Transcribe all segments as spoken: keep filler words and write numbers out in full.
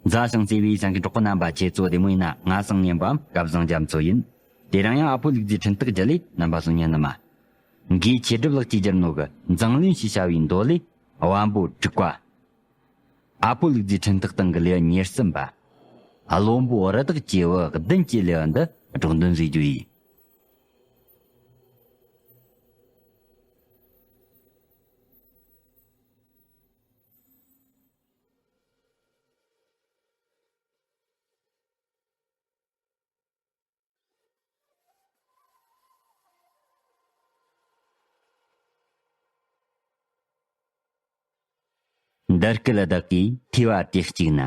མཛའ་ཞིང་བརྩེ་བའི་སེམས་ཀྱི་གྲོགས་པོ་རྣམ་པ། ཁྱེད་ཚོ་བདེ་མོ་ཡིན་ན། ང་སང་ཉན་པའམ་སྐལ་བཟང་རྒྱ་མཚོ་ཡིན། དེ་རིང་ཡང་ཨ་ཕོ་ལུག་རྫིའི་འཕྲིན་སྟེགས་བརྒྱུད་ལས་རྣམ་པ་ཚོ་ཉན་ནི་མ། འགའི་ཆེ་སྒྲུབ་ལགས་ཀྱིས་བསྒྱུར་ནོ་གི་མཛངས་བླུན་ཞེས་བྱ་བའི་མདོ་ལས། དབང་པོ་དྲུག་པ། ཨ་ཕོ་ལུག་རྫིའི་འཕྲིན་སྟེགས་སྟེང་གི་ལེའུ་ཉེར་གསུམ་པ། བློན་པོ་རི་དྭགས་ཀྱི་བུ་བདུན་གྱི་ལེའུ་འདི་སྒྲོག་འདོན་བཟོས་རྒྱུ་ཡིན། འདི་སྐད་བདག་གིས་ཐོས་པ་དེ་གཅིག་ན།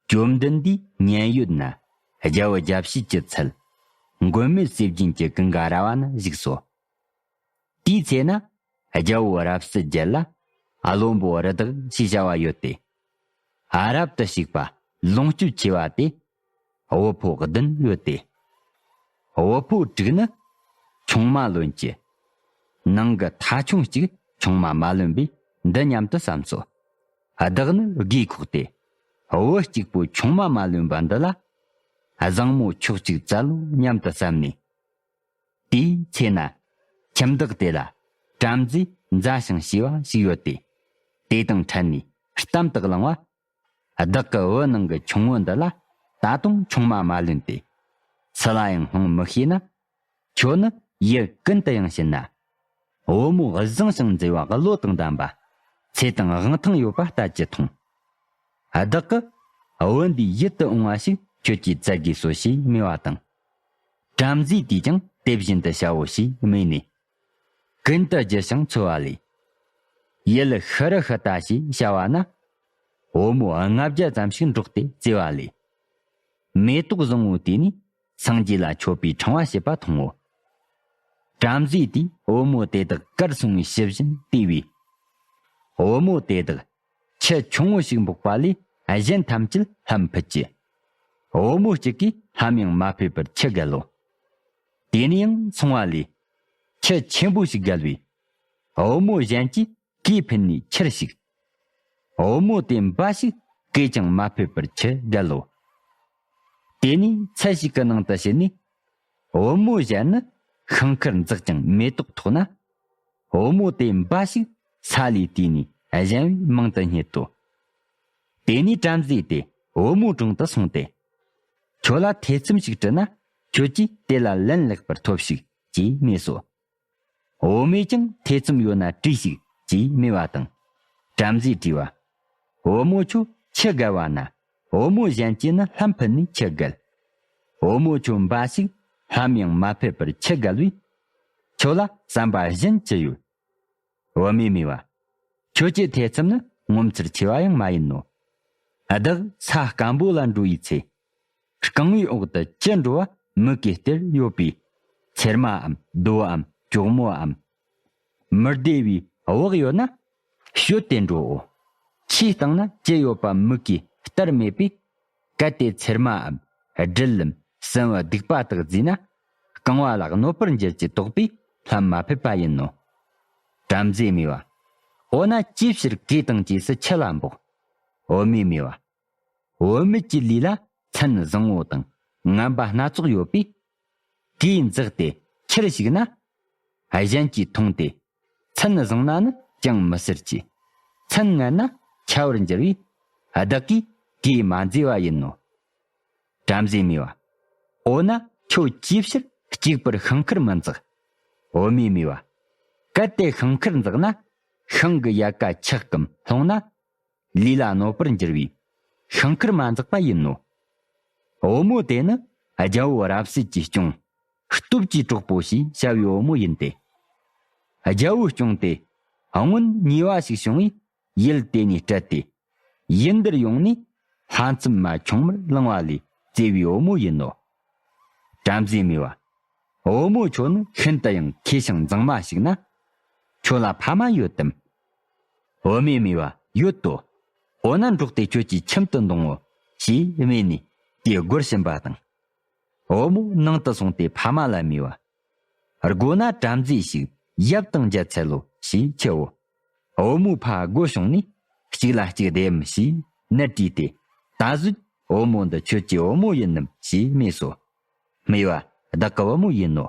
བཅོམ་ལྡན་འདས་མཉན་ཡོད་ན། རྒྱལ་པོ་རྒྱལ་བྱེད་ཀྱི་ཚལ། མགོན་མེད་ཟས་སྦྱིན་གྱི་ཀུན་དགའ་ར་བ་ན་བཞུགས་སོ། དེའི་ཚེ་ན། རྒྱལ་པོ་རབ་གསལ་རྒྱལ་ལ། བློན་པོ་རི་དྭགས་ཞེས་བྱ་བ་ཡོད་དེ། རབ་ཏུ་ཞིག་པ་ལོངས་སྤྱོད་ཆེ་བ་དེ། བུ་ཕོ་བདུན་ཡོད་དེ། བུ་ཕོ་དྲུག་ནི་ཆུང་མ་ལོན་གྱི། ནང་གི་ཐ་ཆུང་གཅིག་ཆུང་མ་མ་ལོན་པས་འདི་སྙམ་དུ་བསམས་སོ། བདག་ནི་རྒས་འཁོགས་ཏེ། བུ་གཅིག་པོ་ཆུང་མ་མ་ལོན་པ་འདི་ལ། བཟང་མོ་ཁྱོ་གཅིག་བཙལ་ལོ་སྙམ་དུ་བསམས་ནས། དེའི་ཚེ་ན། ཁྱིམ་བདག་དེ་ལ་བྲམ་ཟེ་མཛའ་ཞིང་བྱེས་པ་ཞིག་ཡོད་དེ། དེ་དང་འཕྲད་ནས་གཏམ་དུ་བླངས་པ། བདག་གི་བུ་ནང་གི་ཆུང་བུ་འདི་ལ་ད་དུང་ཆུང་མ་མ་ལོན་ཏེ། སུ་ལ་ཡང་སྣང་མི་ཤེས་ན། ཁྱོད་ནི་ཡུལ་ཀུན་ཏུ་ཡང་ཕྱིན་ན། བུ་མོ་བཟང་ཞིང་མཛེས་པ་བློ་དང་ལྡན་པ། ཚེ་དང་དབང་ཐང་ཡོད་པ་ལྟ་ཅི་མཐོང་། བདག་གི་བུ་འདིའི་ཡུལ་དུ་འོང་བ་ཞིག་ཁྱོད་ཀྱིས་བཙལ་དགོས་སོ་ཞེས་སྨྲས་པ་དང་། བྲམ་ཟེ་དེས་ཀྱང་དེ་བཞིན་དུ་བྱའོ་ཞེས་སྨྲས་ནས། ཀུན་ཏུ་རྒྱུ་ཞིང་འཚོ་བ་ལས། ཡུལ་ཤི་རི་ཤི་ཏ་ཞེས་བྱ་བ་ན། བུ་མོ་ལྔ་བརྒྱ་ཙམ་ཞིག་འབྲོག་སྟེ་བཙས་པ་ལས། མེ་ཏོག་བཟང་བོ་དེ་ནས་སངས་རྒྱས་ལ་མཆོད་པའི་ཕྲེང་བ་བྱེད་པ་མཐོང་ངོ་། བྲམ་ཟེ་དེས་བུ་མོ་དེ་དག་གར་སོང་བའི་ཕྱི་བཞིན་བལྟས་པས། བུ་མོ་དེ་དག་ཁྱུ་ཆུང་ངུ་ཞིག་འབོགས་པ་ལས་གཞན་ཐམས་ཅད་ལྷམ་ཕུད་ཀྱི། བུ་མོ་གཅིག་གིས་ལྷམ་ཡང་མ་ཕུད་པར་ཁྱུ་བརྒལ་ལོ། དེ་ནས་ཡང་སོང་བ་ལས། ཁྱུ་ཆེན་པོ་ཞིག་བརྒལ་བས། བུ་མོ་གཞན་གྱིས་གོས་ཕུད་ནས་ཁྱེར་ཞིག་བུ་མོ་དེ་འབའ་ཞིག་གོས་ཀྱང་མ་ཕུད་པར་ཁྱུ་བརྒལ་ལོ། དེ་ནས་ཚལ་ཞིག་གི་ནང་དུ་ཕྱིན་ནས། བུ་མོ་གཞན་ནི་ཤིང་ཁར་འཛེག་ཅིང་མེ་ཏོག་ཐོགས་ན། བུ་མོ་དེ་འབའ་ཞིག་ས་ལས་བཏུས་ནས་གཞན་བས་མང་དུ་རྙེད་དོ། དེ་ནས་བྲམ་ཟེ་དེ་བུ་མོའི་དྲུང་དུ་སོང་སྟེ། ཁྱོད་ལ་ཐེ་ཚོམ་ཞིག་དྲི་ན། ཁྱོད་ཀྱིས་དེ་ལ་ལན་ལེགས་པར་ཐོབས་ཤིག་ཅེས་སྨྲས་སོ། བུ་མོས་ཀྱང་ཐེ་ཚོམ་ཡོད་ན་དྲིས་ཤིག་ཅེས་སྨྲས་པ་དང་། བྲམ་ཟེས་དྲིས་པ། བུ་མོ་ཁྱོད་ཁྱི་བརྒལ་བ་ན། བུ་མོ་གཞན་གྱིས་ནི་ལྷམ་ཕུད་ནས་ཁྱི་བརྒལ། བུ་མོ་ཁྱོད་འབའ་ཞིག་ལྷམ་ཡང་མ་ཕུད་པར་ཁྱི་བརྒལ་བས། ཁྱོད་ལ་བསམ་པ་གཞན་ཅི་ཡོད། བུད་མེད་སྨྲས་པ། ཁྱོད་ཀྱི་ཐེ་ཚོམ་ནི་ངོ་མཚར་ཆེ་བ་ཡང་མ་ཡིན་ནོ། བདག་ས་སྐམ་པོ་ལ་འགྲོ་བའི་ཚེ། རྐང་བའི་འོག་ཏུ་ཅི་འགྲོ་བ་མིག་གིས་སྟེར་ཡོད་པས། ཚེར་མའམ་རྡོའམ་ཅོག་མོའམ། མི་བདེ་བའི་བག་ཡོད་ན། ཤོད་དེ་འགྲོའོ། ཆུའི་སྟེང་ན་ཅི་ཡོད་པ་མིག་གིས་སྟེར་མེད་པས། གལ་ཏེ་ཚེར་མའམ་སྦྲུལ་ལམ་སྲིན་བུ་སྡིག་པ་དག་བརྫིས་ན། རྐང་བ་ལ་གནོད་པར་འགྱུར་གྱི་དོགས་པས་ལྷམ་མ་ཕུད་པ་ཡིན་ནོ། བྲམ་ཟེས་སྨྲས་པ། འོ་ན་ཅིའི་ཕྱིར་གོས་དང་བཅས་སུ་ཁྱི་ལ་འབོགས། བུད་མེད་སྨྲས་པ། བུད་མེད་ཀྱི་ལུས་ལ་ཚན་བཟང་བོ་དང་ངན་པ་སྣ་ཚོགས་ཡོད་པས། གོས་འཛེགས་ཏེ་ཁྱེར་ཞིག་ན། གཞན་གྱིས་མཐོང་སྟེ། ཚན་བཟང་ན་ནི་ཅང་མི་ཟེར་གྱི། ཚན་ངན་ན་ཁྱབ་པར་འགྱུར་བས། བདག་གིས་གོས་མ་མཛེས་པ་ཡིན་ནོ། བྲམ་ཟེས་སྨྲས་པ། འོ་ན་ཁྱོད་ཅིའི་ཕྱིར་གཅིག་པུར་ཤིང་ཁར་མི་འཛེག། བུད་མེད་སྨྲས་པ། གལ་ཏེ་ཤིང་ཁར་འཛེགས་ན། ཤིང་གི་ཡལ་ག་ཆག་གམ་ལྷུང་ན། ལུས་ལ་གནོད་པར་འགྱུར་བས། ཤིང་ཁར་མ་འཛེགས་པ་ཡིན་ནོ། བུ་མོ་དེ་ནི་རྒྱལ་པོ་རབ་གསལ་གྱིས་སྐྱོང་། སྟོབས་ཀྱི་གྲོགས་པོ་ཞེས་བྱ་བའི་བུ་མོ་ཡིན་ཏེ། རྒྱལ་པོ་སྐྱོང་སྟེ། སྔོན་ཉེས་པ་ཞིག་བྱུང་བས། ཡུལ་དེ་ནས་བསྐྲད་དེ། ཡུལ་འདིར་ཡོང་ནས། ལྷ་མཚམས་མ་ཆུང་མར་ལངས་པ་ལས་བཙས་པའི་བུ་མོ་ཡིན་ནོ། བྲམ་ཟེས་སྨྲས་པ། བུ་མོ་ཁྱོད་ནི་ཤིན་ཏུ་ཡང་མཁས་ཤིང་མཛངས་མ་ཞིག་ན། ཁྱོད་ལ་ཕ་མ་ཡོད་དམ། བུད་མེད་སྨྲས་པ། ཡོད་དོ། འོ་ན་འབྲོག་སྟེ་ཁྱོད་ཀྱི་ཁྱིམ་དུ་འདོང་ངོ་། ཞེས་སྨྲས་ནས་དེའི་སྒོར་ཕྱིན་པ་དང་། བུ་མོ་ནང་དུ་སོང་སྟེ་ཕ་མ་ལ་སྨྲས་པ། སྒོ་ན་བྲམ་ཟེ་ཞིག་ཡབ་དང་མཇལ་འཚལ་ལོ་ཞེས་ཁྱིའོ། བུ་མོའི་ཕ་སྒོ་བྱུང་ནས་གཅིག་ལ་གཅིག་བདེ་འམ་ཞེས་ནད་དྲིས་ཏེ། ད་ ད་གཟོད་བུ་མོ་འདི་ཁྱོད་ཀྱི་བུ་མོ་ཡིན་ནམ་ཞེས་སྨྲས་སོ། སྨྲས་པ། བདག་གི་བུ་མོ་ཡིན་ནོ།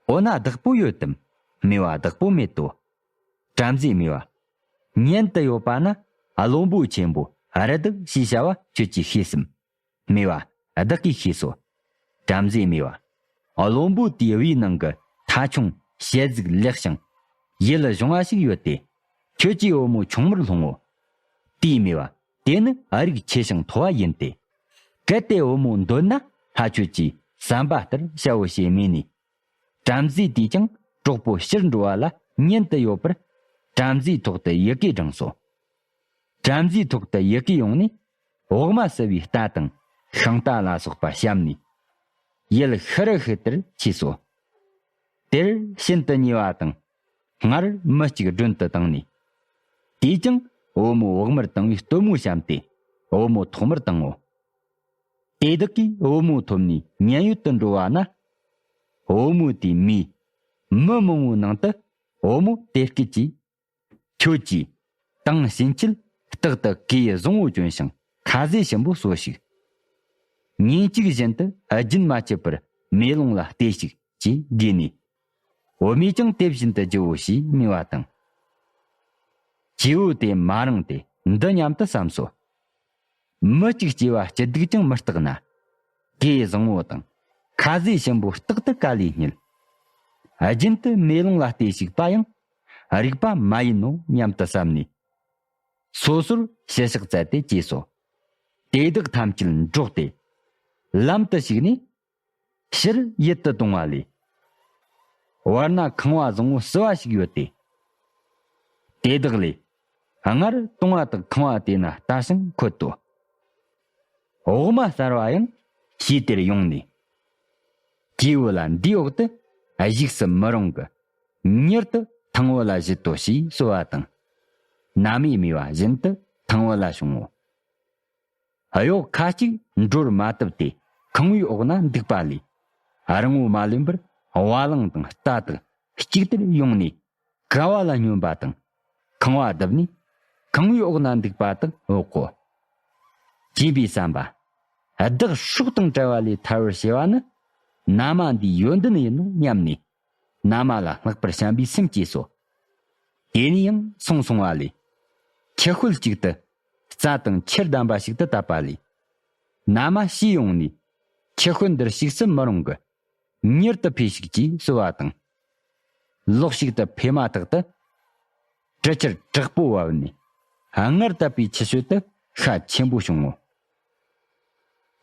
འོ་ན་བདག་པོ་ཡོད་དམ། སྨྲས་པ། བདག་པོ་མེད་དོ། བྲམ་ཟེས་སྨྲས་པ། མཉན་དུ་ཡོད་པ་ན་བློན་པོ་ཆེན་པོ་རི་དྭགས་ཞེས་བྱ་བ་ཁྱོད་ཀྱིས་ཤེས་སམ། སྨྲས་པ། བདག་གིས་ཤེས་སོ། བྲམ་ཟེས་སྨྲས་པ། བློན་པོ་དེའི་བུའི་ནང་གི་ཐ་ཆུང་ཞལ་གཟུགས་ལེགས་ཤིང་ཡིད་ལ་བྱུང་བ་ཞིག་ཡོད་དེ། ཁྱོད་ཀྱི་བུ་མོ་ཆུང་མར་ལྷུང་ངོ་། དེས་སྨྲས་པ། དེ་ནི་རིགས་ཆེ་ཞིང་མཐོ་བ་ཡིན་ཏེ། གལ་ཏེ་བུ་མོ་འདོད་ན་ལྷ་ཁྱོད་ཀྱི་བསམ་པ་ལྟར་བྱའོ་ཞེས་སྨྲས་ནས། བྲམ་ཟེ་དེས་ཀྱང་གྲོགས་པོ་ཕྱིར་འགྲོ་བ་ལ་མཉན་དུ་ཡོད་པར་བྲམ་ཟེའི་ཐོག་ཏུ་ཡི་གེ་བསྒྲེངས་སོ། བྲམ་ཟེའི་ཐོག་ཏུ་ཡི་གེ་ཡོང་ནས་འོག་མ་བསིལ་བའི་རྟ་དང་ཤིང་རྟ་ལ་སོགས་པ་བཤམས་ནས། ཡུལ་ཤི་རི་ཤུད་དེར་ཆས་སོ། དེར་ཤིན་ཏུ་མཉེས་པ་དང་སྔར་མི་གཅིག་མགྲོན་དུ་བཏང་ནས། དེས་ཀྱང་བུ་མོ་བོགས་མར་བཏང་བའི་སྟོན་མོ་བཤམས་ཏེ་བུ་མོ་ཐོག་མར་བཏང་ངོ་། དེ་དག་གིས་བུ་མོ་ཐོབ་ནས་མཉན་ཡོད་དུ་འགྲོ་བ་ན། བུ་མོ་དེས་མིའི་མི་མང་བོའི་ནང་དུ་བུ་མོ་དེ་སྐད་ཀྱིས། ཁྱོད་ཀྱིས་དང་ཕྱིན་ཆད་རྟག་ཏུ་གོས་བཟང་བོ་གྱོན་ཞིང་ཁ་ཟས་ཞིམ་པོ་གསོལ་ཞིག །ཉིན་གཅིག་བཞིན་དུ་རྒྱུན་མ་ཆད་པར་མེ་ལོང་ལ་ལྟོས་ཤིག །ཅེས་བགྱིས་ནས། བུད་མེད་ཀྱང་དེ་བཞིན་དུ་བགྱིའོ་ཞེས་སྨྲས་པ་དང་། ཁྱེའུ་དེ་མ་རངས་ཏེ་འདི་སྙམ་དུ་བསམས་སོ། མི་གཅིག་སྐྱེ་བ་སྐྱིད་སྡུག་ཀྱང་མི་རྟག་ན། གོས་བཟང་བོ་དང་ཁ་ཟས་ཞིམ་པོ་རྟག་ཏུ་ག་ལས་རྙེད། རྒྱུན་དུ་མེ་ལོང་ལ་ལྟོས་ཤིག་པ་ཡང་རིག་པ་མ་ཡིན་ནོ་སྙམ་དུ་བསམས་ནས། སོ་སོར་ཞི་ཞགས་བཙལ་ཏེ་གྱེས་སོ། དེ་དག་ཐམས་ཅད་འདྲོགས་ཏེ་ལམ་དུ་ཞུགས་ནས། ཕྱིར་ཡིད་དུ་གཏོང་བ་ལས། བར་ན་ཁང་བ་བཟང་བོ་བསིལ་བ་ཞིག་ཡོད་དེ། དེ་དག་ལས་སྔར་གཏོང་བ་དག་ཁང་བ་དེ་ན་ལྟ་ཞིང་འཁོད་དོ། འོག་མ་གསར་བ་ཡང་ཞིག་དེར་ཡོང་ནས། ཁྱེའུ་ལ་འདིའི་འོག་ཏུ་བཞུགས་སུ་མི་རུང་གི། མྱུར་དུ་ཐང་བུ་ལ་བཞུད་དོ་ཞེས་གསོལ་བ་དང་། མནའ་མས་སྨྲས་པ་བཞིན་དུ་ཐང་བུ་ལ་བྱུང་ངོ་། གཡོག་ཁ་ཅིག་འགྲོར་མ་བཏུབ་སྟེ་ཁང་བའི་འོག་ན་འདུག་པ་ལས། རིང་བོ་མ་ལོན་པར་བ་ལང་དང་རྟ་དག་གཅིག་དེར་ཡོང་ནས་ཀ་བ་ལ་སྙོམས་པ་དང་ཁང་བ་བརྡིབས་ནས་ཁང་བའི་འོག་ན་འདུག་པ་དག་འོག་གོ། ཅེས་པའི་བསམ་པ། བདག་སྲོག་དང་བྲལ་བ་ལས་ཐར་བར་བྱེད་པ་ནི་མནའ་མ་འདིའི་ཡོན་ཏན་ཡིན་ནོ་སྙམ་ནས། མནའ་མ་ལ་བསྔགས་པར་བྱམས་པའི་སེམས་སྐྱེས་སོ། དེ་ནས་ཡང་སོང་སོང་བ་ལས། ཁྱི་ཤོད་ཅིག་ཏུ་རྩྭ་དང་ཁྱིར་ལྡན་པ་ཞིག་ཏུ་བཏབ་པ་ལས། མནའ་མ་ཤི་ཡོང་ནས་ཁྱི་ཤོད་འདིར་ཞུགས་སུ་མི་རུང་གི། མྱུར་དུ་ཕེབས་ཤིག་ཅེས་གསོལ་བ་དང་། ལོག་ཤིག་ཏུ་ཕེབས་མ་ཐག་ཏུ། གྲི་ཁྱིར་དྲག་པོ་བབས་ནས་སྔར་བཏབ་པའི་ཁྱི་ཤོད་དུ་ཤ་ཆེན་པོ་བྱུང་ངོ་།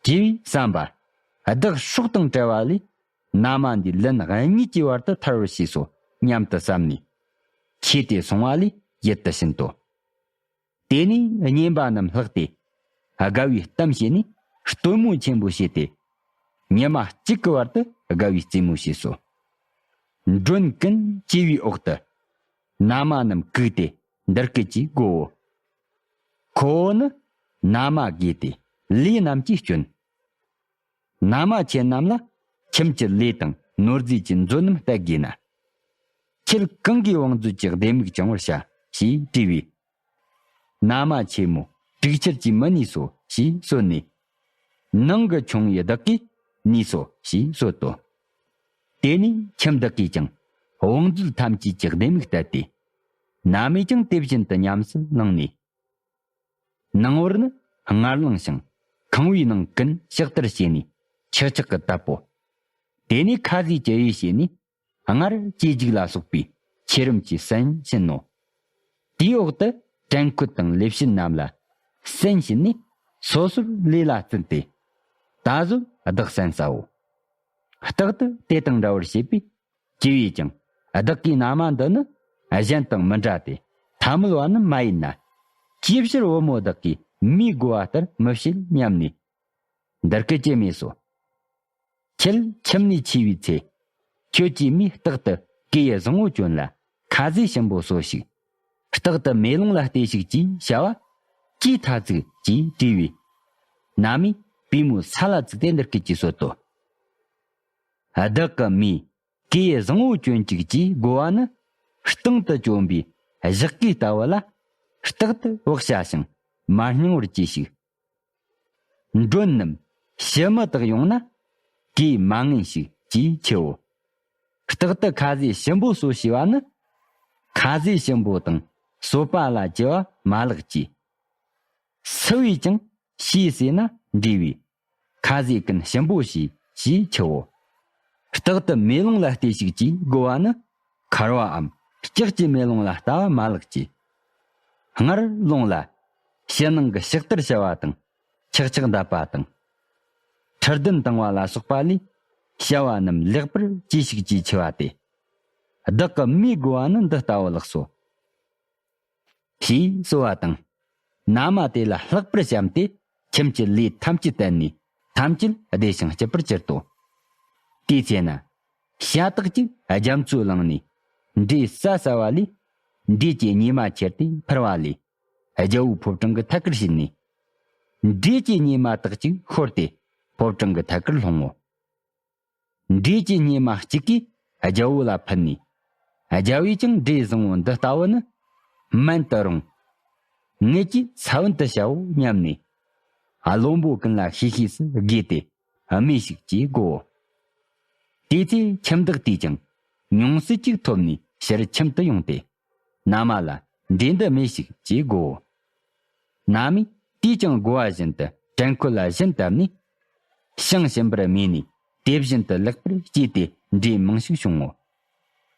ཅེས་བསམ་པ། བདག་སྲོག་དང་བྲལ་བ་ལས་མནའ་མ་འདིས་ལན་གཉིས་ཀྱི་བར་དུ་ཐར་བར་བྱས་སོ་སྙམ་དུ་བསམས་ནས། ཁྱེར་ཏེ་སོང་བ་ལས་ཡིད་དུ་ཕྱིན་ཏོ། དེ་ནས་གཉེན་པ་རྣམས་ལྷགས་ཏེ་དགའ་བའི་གཏམ་བྱས་ནས་སྟོན་མོ་ཆེན་པོ་བྱས་ཏེ། ཉི་མ་གཅིག་གི་བར་དུ་དགའ་བའི་རྩེད་མོ་བྱས་སོ། མགྲོན་ཀུན་གྱེས་པའི་འོག་ཏུ་མནའ་མ་རྣམས་བཀུག་སྟེ་འདི་སྐད་ཅེས་བསྒོའོ། ཁོ་བོ་ནི་མནའ་མ་དགོས་ཏེ་ལས་རྣམས་ཀྱི་སྐྱོན། མནའ་མ་ཁྱེད་རྣམས་ལ་ཁྱིམ་གྱི་ལས་དང་ནོར་རྫས་ཀྱི་མཛོད་རྣམས་གཏད་དགོས་ན། ཁྱེད་གང་གིས་བང་མཛོད་ཀྱི་ལྡེ་མིག་བཅིང་བར་བྱ་ཞེས་དྲིས་པས། མནའ་མ་ཆེན་མོ་དྲུག་ཁྱེར་གྱིས་མི་ནུས་སོ་ཞེས་གསོལ་ནས། ནང་གི་ཆུང་བའི་བདག་གིས་ནུས་སོ་ཞེས་གསོལ་ཏོ། དེ་ནས་ཁྱིམ་བདག་གིས་ཀྱང་བང་མཛོད་ཐམས་ཅད་ཀྱི་ལྡེ་མིག་གཏད་དེ། མནའ་མས་ཀྱང་དེ་བཞིན་དུ་ཉམས་སུ་བླངས་ནས། ནང་བར་ནི་སྔར་ལངས་ཤིང་ཁང་བའི་ནང་ཀུན་ཕྱག་བསྟར་བྱས་ནས་ཁྱི་ལྕགས་ཀྱིས་བཏབ་པོ། དེ་ནས་ཁ་ཟས་ཀྱི་དབྱེ་བྱས་ནས་སྔར་སྐྱེ་འཇིག་ལ་སོགས་པའི་ཆེ་རིམ་གྱི་སྲན་བྱིན་ནོ། དེའི་འོག་ཏུ་བྲན་བཀོལ་དང་ལས་བྱེད་རྣམས་ལ་སྲན་བྱིན་ནས་སོ་སོར་ལས་ལ་བརྩོན་ཏེ། ད་གཟོད་བདག་གསན་ཟའོ། རྟག་ཏུ་དེ་དང་འདྲ་བར་བྱེད་པས། ཅི་བས་ཀྱང་བདག་གི་མནའ་མ་འདི་ནི་གཞན་དང་མི་འདྲ་སྟེ་ཐ་མལ་བ་ནི་མ་ཡིན་ན། ཅིའི་ཕྱིར་བུ་མོ་བདག་གིས་མིའི་བསྒོ་བ་ལྟར་མི་བྱེད་སྙམ་ནས། འདི་སྐད་ཅེས་སྨྲས་སོ། ཁྱེད་ཁྱིམ་ནས་ཆས་པའི་ཚེ། ཁྱོད་ཀྱིས་མིའི་རྟག་ཏུ་གོས་བཟང་བོ་གྱོན་ལ་ཁ་ཟས་ཞིམ་པོ་གསོལ་ཞིག །རྟག་ཏུ་མེ་ལོང་ལ་ལྟོས་ཤིག་ཅེས་བྱ་བ་ཅིའི་མཐའ་ཚིག་ཅེས་དྲིས་པས། མནའ་མས་པུས་མོ་ས་ལ་བཙུགས་ཏེ་འདི་སྐད་ཅེས་གསོལ་ཏོ། བདག་གི་མིས་གོས་བཟང་བོ་གྱོན་ཅིག་ཅེས་བསྒོ་བ་ནི། སྟེང་དུ་གྱོན་པའི་ཞག་གོས་ལྟ་བུ་ལ། རྟག་ཏུ་བག་བྱ་ཞིང་མ་སྙིང་བར་གྱིས་ཤིག་མགྲོན་རྣམས་ཕྱི་མི་དག་ཡོང་ན། གུས་མ་ངན་ཞིག་ཅེས་མཆིའོ། རྟག་ཏུ་ཁ་ཟས་ཞིམ་པོ་གསོ་ཞེས་པ་ནི། ཁ་ཟས་ཞིམ་པོ་དང་གསོད་པ་ལ་བགྱི་བ་མ་ལགས་ཀྱིས། སུ་བས་ཀྱང་ཞེས་ཟེར་ན་འདྲེ་བས། ཁ་ཟས་ཀུན་ཞིམ་པོ་བྱས་ཞེས་མཆིའོ། རྟག་ཏུ་མེ་ལོང་ལ་ལྟོས་ཤིག་ཅེས་བསྒོ་བ་ནི། མཁར་བའམ་ལྕགས་ཀྱི་མེ་ལོང་ལ་ལྟ་བ་མ་ལགས་ཀྱིས། སྔར་ལོང་ལ་ཕྱི་ནང་གི་ཕྱག་དར་བྱ་བ་དང་། ཆག་ཆག་བརྡབ་པ་དང་། ཁྲི་གདན་བཏང་བ་ལ་སོགས་པ་ལས་བྱ་བ་རྣམས་ལེགས་པར་གྱིས་ཤིག་ཅེས་མཆི་བ་སྟེ། བདག་གི་མིའི་བསྒོ་བ་ནི་འདི་ལྟ་བུ་ལགས་སོ། ཞེས་གསོལ་བ་དང་། ན་མ་དེ་ལ་ལྷག་པར་བྱམས་ཏེ་ཁྱིམ་གྱི་ལས་ཐམས་ཅད་བསྟན་ནས་ཐམས་ཅད་བདེ་ཞིང་སྐྱིད་པར་གྱུར་ཏོ། དེའི་ཚེ་ན་ཤ་སྟག་ཅིག་རྒྱ་མཚོ་བླངས་ནས་འདྲེ་ཟ་ཟ་བ་ལས། འདྲེ་གྱི་ཉེ་མ་ཁྱེར་ཏེ་འཕུར་བ་ལས། རྒྱལ་པོའི་ཕོ་བྲང་གི་ཐད་ཀར་ཕྱིན་ནས། འདྲེ་གྱི་ཉེ་མ་དག་ཅིག་ཤོར་ཏེ་ཕོ་བྲང་གི་ཐད་ཀར་ལྷུང་ངོ་། འདྲེ་གྱི་ཉེ་མ་གཅིག་གིས་རྒྱལ་པོ་ལ་ཕུལ་ནས། རྒྱལ་པོས་ཀྱང་འདྲེ་བཟང་པོ་འདི་ལྟ་བུ་ནི། སྨན་དུ་རུང་། ངེད་ཀྱིས་ས་བོན་དུ་བྱའོ་སྙམ་ནས། བློན་པོ་ཀུན་ལ་ཤེས་ཤེས་སུ་བགོས་ཏེ་སྨྲོས་ཤིག་ཅེས་བསྒོའོ། དེའི་ཚེ་ཁྱིམ་བདག་དེས་ཀྱང་མྱོང་སྲིད་ཅིག་ཐོབ་ནས་ཕྱིར་ཁྱིམ་དུ་ཡོང་སྟེ། ན་མ་ལ་འདྲེ་འདི་སྨྲོས་ཤིག་ཅེས་བསྒོའོ། ན་མས་དེས་ཀྱང་བསྒོ་བ་བཞིན་དུ་བྲན་ཁོལ་ལ་བཞིན་བཏབ་ནས། ཤིང་ཞིམ་པར་སྨྲས་ནས་དེ་བཞིན་དུ་ལེགས་པར་སྐྱེས་ཏེ་འདྲེ་མང་ཞིག་བྱུང་ངོ་།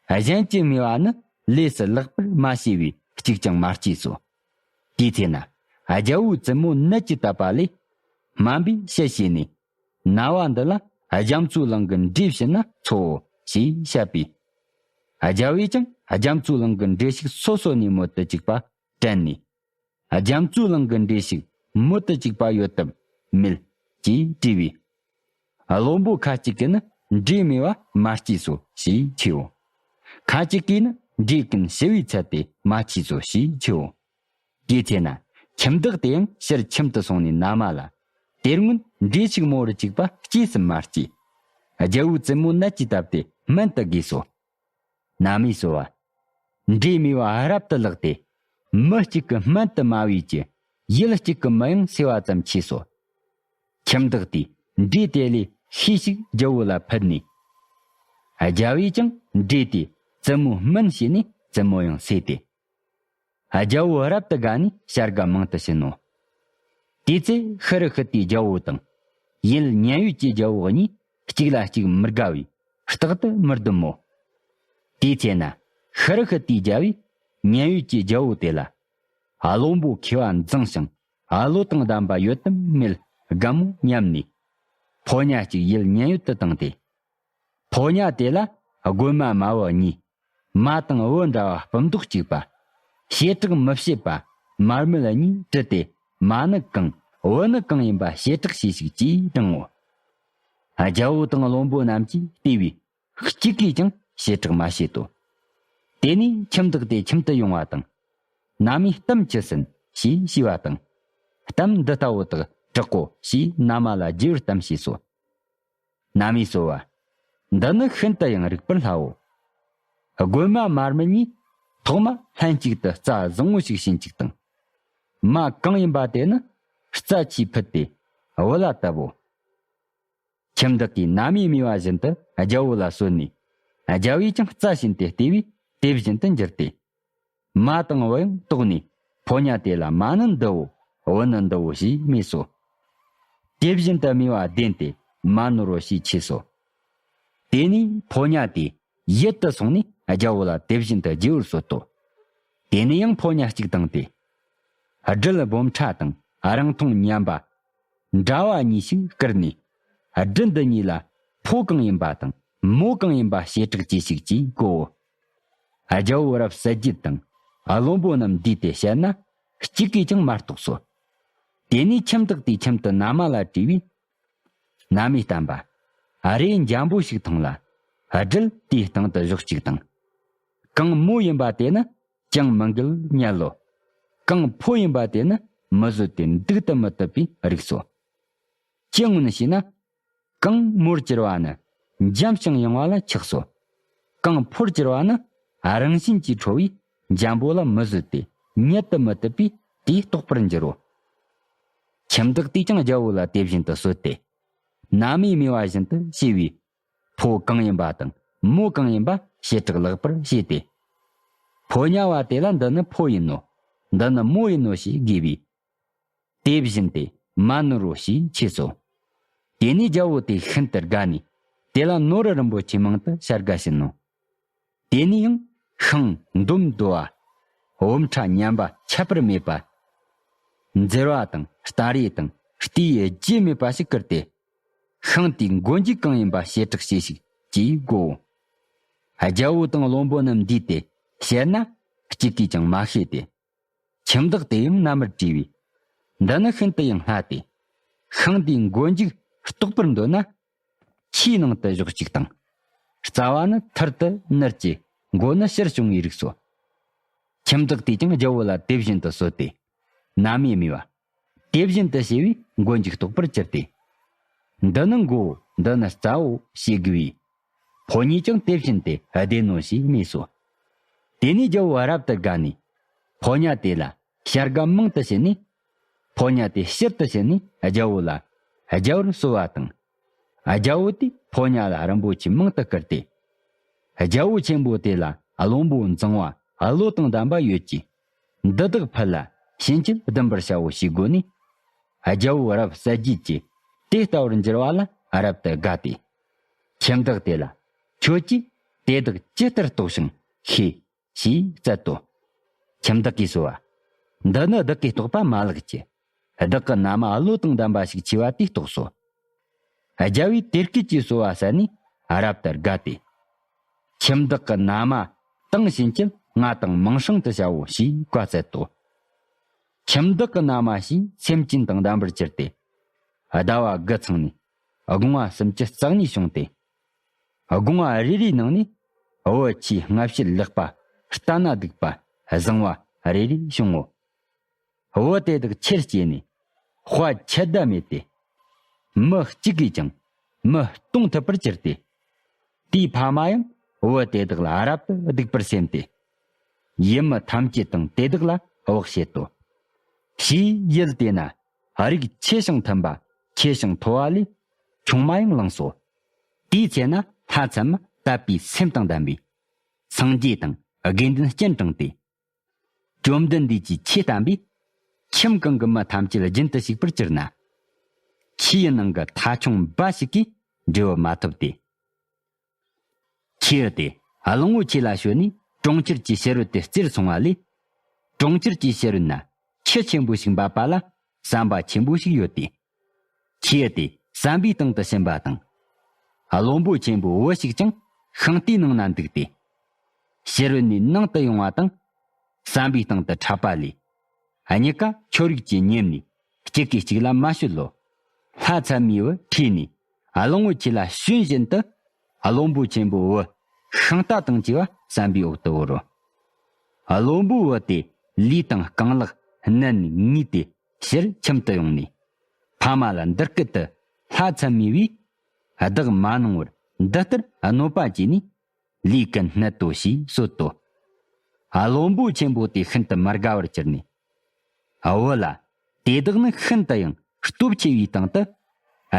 གཞན་གྱིས་སྨྲས་པ་ནི་ལས་སུ་ལེགས་པར་མ་བྱས་པས་གཅིག་ཀྱང་མ་སྐྱེས་སོ། དེའི་ཚེ་ན་རྒྱལ་པོའི་བཙུན་མོ་ནད་ཀྱིས་བཏབ་པ་ལས། སྨན་པས་བཤད་བྱས་ནས། ན་བ་འདི་ལ་རྒྱ་མཚོའི་གླིང་གི་འདྲེ་བྱིན་ན་འཚོའོ་ཞེས་བཤད་པས། རྒྱལ་པོས་ཀྱང་རྒྱ་མཚོའི་གླིང་གི་འདྲེ་ཞིག་སོ་སོ་ནས་མོལ་དུ་བཅུག་པ་དྲན་ནས། རྒྱ་མཚོའི་གླིང་གི་འདྲེ་ཞིག་མོལ་དུ་བཅུག་པ་ཡོད་དམ་མེད་ཅེས་དྲིས་པས། བློན་པོ་ཁ་ཅིག་གིས་ནི་འདྲེ་སྨྲས་པ་མ་སྐྱེས་སོ་ཞེས་མཆིའོ། ཁ་ཅིག་གིས་ནི་འདྲེ་ཀུན་ཞི་བའི་ཚལ་དེ་མ་མཆིས་སོ་ཞེས་མཆིའོ། དེའི་ཚེ་ན་ཁྱིམ་བདག་དེ་ཡང་ཕྱིར་ཁྱིམ་དུ་སོང་ནས་ན་མ་ལ། དེ་སྔོན་འདྲེ་ཞིག་མོལ་བཅུག་པ་སྐྱེས་སམ་མ་སྐྱེས། རྒྱལ་པོའི་བཙུན་མོ་ནད་ཀྱིས་བཏབ་སྟེ་སྨན་དུ་བགོས་སོ། ན་མས་གསོལ་བ། འདྲེ་སྨྲས་པ་རབ་ཏུ་ལེགས་ཏེ། མི་གཅིག་གི་སྨན་དུ་མ་བས་ཀྱི། ཡུལ་གཅིག་གི་མི་ཡང་སེལ་བ་ཙམ་མཆིས་སོ། ཁྱིམ་བདག་དེས་འདྲེ་དེ་ལས་ཤས་ཤིག་རྒྱལ་པོ་ལ་ཕུལ་ནས། རྒྱལ་པོས་ཀྱང་འདྲེ་དེ་བཙུན་མོའི་སྨན་བྱས་ནས་བཙུན་མོ་ཡང་སེལ་ཏེ། རྒྱལ་པོ་རབ་ཏུ་དགའ་ནས་བྱ་དགའ་མང་དུ་བྱིན་ནོ། དེའི་ཚེ་ཤི་རུ་ཤི་ཏའི་རྒྱལ་པོ་དང་། ཡུལ་མཉན་ཡོད་ཀྱི་རྒྱལ་པོ་གཉིས་གཅིག་ལ་གཅིག་མི་དགའ་བས་རྟག་ཏུ་མི་བསྡུམ་མོ། དེའི་ཚེ་ན་ཤི་རུ་ཤི་ཏའི་རྒྱལ་པོས་མཉན་ཡོད་ཀྱི་རྒྱལ་པོ་དེ་ལ། བློན་པོ་མཁས་པ་མཛངས་ཤིང་བློ་དང་ལྡན་པ་ཡོད་དམ་མེད་དགའ་མོ་སྙམ་ནས། ཕོ་ཉ་གཅིག་ཡུལ་མཉན་ཡོད་དུ་བཏང་སྟེ། ཕོ་ཉ་དེ་ལ་རྒོད་མ་མ་བུ་གཉིས། མ་དང་བུ་འདྲ་བ་སྤུ་མདོག་གཅིག་པ། བྱེ་བྲག་མི་ཕྱེད་པ་མར་མེ་གཉིས་དྲིལ་ཏེ། མ་ནི་གང་བུ་ནི་གང་ཡིན་པ་བྱེ་བྲག་ཤེས་ཤིག་ཅེས་དྲང་ངོ་། རྒྱལ་པོ་དང་བློན་པོ་རྣམས་ཀྱིས་བལྟས་པས་གཅིག་གིས་ཀྱང་བྱེ་བྲག་མ་ཕྱེད་དོ། དེ་ནས་ཁྱིམ་བདག་དེ་ཁྱིམ་དུ་ཡོང་བ་དང་། ན་མས་གཏམ་ཅི་ཟིན་ཞེས་ཞུས་པ་དང་། གཏམ་འདི་ལྟ་བུ་དག་དྲག་གོ་ཞེས་ན་མ་ལ་རྒྱས་པར་གཏམ་བྱས་སོ། ན་མས་གསོལ་བ། འདི་ནི་ཤིན་ཏུ་ཡང་རིག་པར་སླའོ། རྒོད་མ་མར་མེ་གཉིས་ཐོག་མ་ལྷན་ཅིག་ཏུ་རྩྭ་བཟང་བོ་ཞིག་བྱིན་ཅིག་དང་། མ་གང་ཡིན་པ་དེ་ནི་རྩྭ་ཆུས་ཕུད་དེ་བུ་ལ་བཏབ་བོ། ཁྱིམ་བདག་གིས་ན་མས་སྨྲས་པ་བཞིན་དུ་རྒྱལ་པོ་ལ་གསོལ་ནས། རྒྱལ་པོས་ཀྱང་རྩྭ་བྱིན་ཏེ་བལྟས་པས་དེ་བཞིན་དུ་འགྱུར་ཏེ། མ་དང་བུ་ཡང་དོགས་ནས་ཕོ་ཉ་དེ་ལ་མ་ནི་འདི་བོ་བུ་ནི་འདི་བོ་ཞེས་སྨྲས་སོ། དེ་བཞིན་དུ་སྨྲས་པ་བདེན་ཏེ་མ་ནོར་རོ་ཞེས་མཆིས་སོ། དེ་ནས་ཕོ་ཉ་དེ་ཡུལ་དུ་སོང་ནས་རྒྱལ་པོ་ལ་དེ་བཞིན་དུ་རྒྱས་པར་གསོལ་ཏོ། དེ་ནས་ཡང་ཕོ་ཉ་གཅིག་བཏང་སྟེ། སྦྲུལ་སྦོམ་ཕྲ་དང་རིང་ཐུང་མཉམ་པ། འདྲ་བ་གཉིས་ཤིག་བསྐུར་ནས། སྦྲུལ་འདི་གཉིས་ལ་ཕོ་གང་ཡིན་པ་དང་མོ་གང་ཡིན་པ་བྱེ་བྲག་ཅེས་ཤིག་ཅེས་བསྒོའོ། རྒྱལ་པོ་རབ་གསལ་རྒྱལ་དང་བློན་པོ་རྣམས་བསྡུས་ཏེ་བཤད་ན་གཅིག་གིས་ཀྱང་མ་རྟོགས་སོ། དེ་ནས་ཁྱིམ་བདག་དེས་ཁྱིམ་དུ་ན་མ་ལ་དྲིས་པས། ན་མས་བསྟན་པ། རས་འཇམ་པོ་ཞིག་འཐུངས་ལ། སྦྲུལ་དེའི་སྟེང་དུ་བཞག་ཅིག་དང་། གང་མོ་ཡིན་པ་དེ་ནི་ཅང་མི་འགུལ་ཉལ་ལོ། གང་ཕོ་ཡིན་པ་དེ་ནི་མི་བཟོད་དེ་འདུག་ཏུ་མི་བཏུབ་པའི་རིགས་སོ། ཅི་སྔོན་ཞེ་ན། གང་མོར་གྱུར་པ་ནི་འཇམ་ཞིང་ཡང་བ་ལ་ཆགས་སོ། གང་ཕོར་གྱུར་པ་ནི་རང་བཞིན་གྱིས་ཁྲོ་བའི་འཇམ་པོ་ལ་མི་བཟོད་དེ་ཉལ་དུ་མི་བཏུབ་པས་དེས་རྟོགས་པར་འགྱུར་རོ། ཁྱིམ་བདག་དེས་ཀྱང་རྒྱལ་པོ་ལ་དེ་བཞིན་དུ་གསོལ་ཏེ། ནམ་ཡིན་མོས་པ་བཞིན་དུ་བྱས་པའི་ཕོ་གང་ཡིན་པ་དང་མོ་གང་ཡིན་པ་བྱེ་བྲག་ལེགས་པར་ཤེས་ཏེ། ཕོ་ཉ་བ་དེ་ལ་འདི་ནི་ཕོ་ཡིན་ནོ། འདི་ནི་མོ་ཡིན་ནོ་ཞེས་དགོས་པས། དེ་བཞིན་ཏེ་མ་ནོར་རོ་ཞེས་མཆིས་སོ། དེ་ནས་རྒྱལ་པོ་དེ་ཤིན་ཏུ་དགའ་ནས་དེ་ལ་ནོར་རིན་པོ་ཆེ་མང་དུ་བྱ་དགའ་བྱིན་ནོ། དེ་ནས་ཡང་ཤིང་འདོམ་རྡོ་བ། བུམ་ཕྲ་ཉམས་པ་ཁྱད་པར་མེད་པ། མཛེར་བ་དང་སྟ་རེ་དང་རྟའི་རྒྱུ་མེད་པ་ཞིག་བསྐུར་ཏེ། ཤིང་དེའི་མགོ་མཇུག་གང་ཡིན་པ་བྱེ་བྲག་ཤེས་ཤིག་ཅེས་བསྒོའོ། རྒྱལ་པོ་དང་བློན་པོ་རྣམས་འདུས་ཏེ་བཤད་ན། གཅིག་གིས་ཀྱང་མ་ཤེས་ཏེ། ཁྱིམ་བདག་དེ་ཡང་མནའ་མར་བྲིས་པས། འདི་ནི་ཤིན་ཏུ་ཡང་སླ་སྟེ། ཤིང་དེའི་མགོ་མཇུག་རྟོགས་པར་འདོད་ན། ཆུའི་ནང་དུ་ཞོག་ཅིག་དང་། རྩ་བ་ནི་ཐུར་དུ་ནུར་གྱི་མགོ་ནི་ཕྱིར་བྱུང་བའི་རིགས་སོ། ཁྱིམ་བདག་དེས་ཀྱང་རྒྱལ་པོ་ལ་དེ་བཞིན་དུ་གསོལ་ཏེ། ནམ་ཡིན་མོས་པ། དེ་བཞིན་དུ་བྱས་པས་མགོ་མཇུག་རྟོགས་པར་གྱུར་ཏེ། འདི་ནི་མགོའོ་འདི་ནི་རྩའོ་ཞེས་བསྒོས་པས། ཕོ་ཉས་ཀྱང་དེ་བཞིན་ཏེ་བདེན་ནོ་ཞེས་སྨྲས་སོ། དེ་ནས་རྒྱལ་པོ་རབ་ཏུ་དགའ་ནས། ཕོ་ཉ་དེ་ལ་བྱ་དགའ་མང་དུ་བྱིན་ནས། ཕོ་ཉ་དེ་ཕྱིར་དུ་བྱིན་ནས་རྒྱལ་པོ་ལ་རྒྱལ་པོར་གསོལ་བ་དང་། རྒྱལ་པོ་དེས་ཕོ་ཉ་ལ་རིན་པོ་ཆེ་མང་དུ་བསྐུར་ཏེ། རྒྱལ་པོ་ཆེན་པོ་དེ་ལ་བློན་པོ་མཛངས་པ་བློ་དང་ལྡན་པ་ཡོད་ཀྱིས། འདི་དག་ཕུལ་ལ་ཕྱིན་ཆད་བདུན་པར་བྱའོ་ཞེས་བསྒོ་ནས། རྒྱལ་པོ་རབ་གསལ་བརྗིད་ཀྱིས་དེ་ལྟ་བུར་འགྱུར་བ་ལ་རབ་ཏུ་དགའ་སྟེ། ཁྱིམ་བདག་དེ་ལ། ཁྱོད་ཀྱིས་དེ་དག་ཇི་ལྟར་རྟོགས་ཤིང་ཤེས། ཞེས་བསྩལ་ཏོ། ཁྱིམ་བདག་གིས་གསོལ་བ། འདི་ནི་བདག་གིས་རྟོགས་པ་མ་ལགས་ཀྱི། བདག་གི་མནའ་མ་བློ་དང་ལྡན་པ་ཞིག་མཆིས་པ་དེས་རྟོགས་སོ། རྒྱལ་པོས་དེ་སྐད་ཀྱི་གསོལ་བ་གསན་ནས་རབ་ཏུ་དགའ་སྟེ། ཁྱིམ་བདག་གི་མནའ་མ་དང་ཕྱིན་ཆད་ང་དང་མིང་སྲིང་དུ་བྱའོ་ཞེས་བཀའ་སྩལ་ཏོ། ཁྱིམ་བདག་གི་མནའ་མ་ཞེས་སེམས་ཅན་དང་ལྡན་པར་གྱུར་ཏེ། ཟླ་བ་དགུ་ཚང་ནས་སྒོ་ང་སུམ་ཅུ་རྩ་གཉིས་བྱུང་སྟེ། སྒོ་ང་རེ་རེའི་ནང་ནས་བུ་ཆེས་སྔ་ཕྱིར་ལེགས་པ་ལྟ་ན་སྡུག་པ་བཟང་བ་རེ་རེ་བྱུང་ངོ་། བུ་དེ་དག་ཆེར་སྐྱེས་ནས་དཔའ་ཆད་ལྡན་མེད་དེ། མི་གཅིག་གིས་ཀྱང་མི་སྟོང་ཐུབ་པར་གྱུར་ཏེ། དེའི་ཕ་མ་ཡང་བུ་དེ་དག་ལ་རབ་ཏུ་སྡུག་པར་སེམས་ཏེ། ཡུལ་མི་ཐམས་ཅད་དང་དེ་དག་ལ་བག་བྱེད་དོ། ཕྱིའི་ཡུལ་དེ་ན་རིགས་ཆེ་ཞིང་མཐུན་པ་ཆེ་ཞིང་མཐོ་བ་ལས་ཆུང་མ་ཡང་བླངས་སོ། དེའི་ཚེ་ན་ལྷ་མཚན་མ་དད་པའི་སེམས་དང་ལྡན་པས་སངས་རྒྱས་དང་དགེ་འདུན་སྤྱན་དྲངས་ཏེ། བཅོམ་ལྡན་འདས་ཀྱིས་ཆོས་བསྟན་པས་ཁྱིམ་གང་གི་མི་ཐམས་ཅད་རྒྱུན་དུ་ཞུགས་པར་གྱུར་ན། ཆུའི་ནང་གི་ཐ་ཆུང་འབའ་ཞིག་གིས་འབྲས་བུ་མ་ཐོབ་སྟེ། ཆུ་དེ་གླང་པོ་ཆེ་ལ་ཞོན་ནས་གྲོང་ཁྱེར་གྱི་ཕྱི་རོལ་དུ་རྩེར་སོང་བ་ལས། གྲོང་ཁྱེར་གྱི་ཕྱི་རོལ་ན་ཆུ་ཆེན་པོ་ཞིག་འབབ་པ་ལ་ཟམ་པ་ཆེན་པོ་ཞིག་ཡོད་དེ། ཆུ་དེ་ཟམ་པའི་སྟེང་དུ་ཕྱིན་པ་དང་། གླང་པོ་ཆེན་པོའི་བུ་ཞིག་ཀྱང་ཤིང་རྟའི་ནང་ན་འདུག་སྟེ། ཕྱི་རོལ་ནས་ནང་དུ་ཡོང་བ་དང་། ཟམ་པའི་སྟེང་དུ་འཕྲད་པ་ལས། གཉིས་ཀ་ཁྱོད་རིག་གིས་ཉེན་ནས་གཅིག་གིས་གཅིག་ལ་མ་ཤོད་ལོ། ལྷ་མཚན་མའི་བུ་ཁྲོས་ནས་གླང་པོ་ཆེ་ལ་ཞོན་བཞིན་དུ་གླང་པོ་ཆེན་པོའི་བུ་ཤིང་རྟ་དང་བཅས་པ་ཟམ་པའི་འོག་ཏུ་བོར་རོ། གླང་པོའི་བུ་དེ་ལུས་དང་རྐང་ལག་མནན་ནས་ངུས་ཏེ་ཕྱིར་ཁྱིམ་དུ་ཡོང་ནས་ཕ་མ་ལ་འདི་སྐད་དུ། ལྷ་མཚན་མའི་བུས་བདག་མ་གནང་བར་འདི་ལྟར་གནོད་པ་བྱས་ནས། ལུས་ཀུན་མནན་ཏོ་ཞེས་གསོལ་ཏོ། གླང་པོ་ཆེན་པོ་དེ་ཤིན་ཏུ་མི་དགའ་བར་གྱུར་ནས། བུ་ལ། དེ་དག་ནི་ཤིན་ཏུ་ཡང་སྟོབས་ཆེ་བའི་སྟེང་དུ།